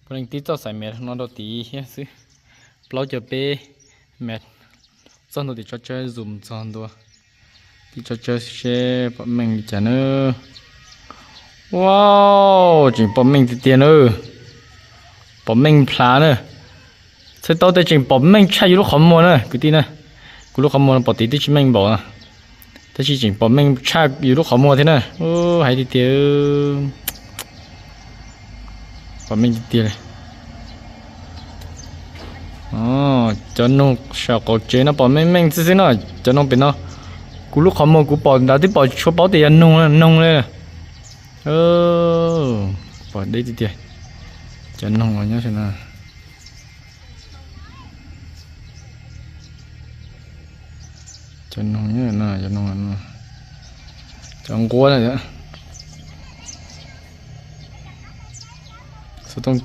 Puav leej tib txoj xaim mev no rau tid thiab xwb. Plaub caug peb mev. Txog ntua tim tsob tsawb, zoom txog ntua tim tsob tsawb seb pom meej li cas na. Wow, tseem pom meej tiag tiag na. Pom meej plhav na. Txhais tau tias tseem pom meej tshaj yus lub qhov muag na kwv tij na. Kuv lub qhov muag no pom tid twb tsis meej npaum no, tab sis tseem pom meej tshaj yus lub qhov muag thiab na. Hais tiag tiag, pom meej tiag tiag li. Cov noog saum qaum tsev no pom meej meej xwb xwb no. Cov noog pem no, kuv lub qhov muag kuv pom nrad twb pom tsis tshua paub tias yog noog, noog li. Pom deb tiag tiag. Cov noog nyob saum no. Cov noog, cov nquab na. Xov tooj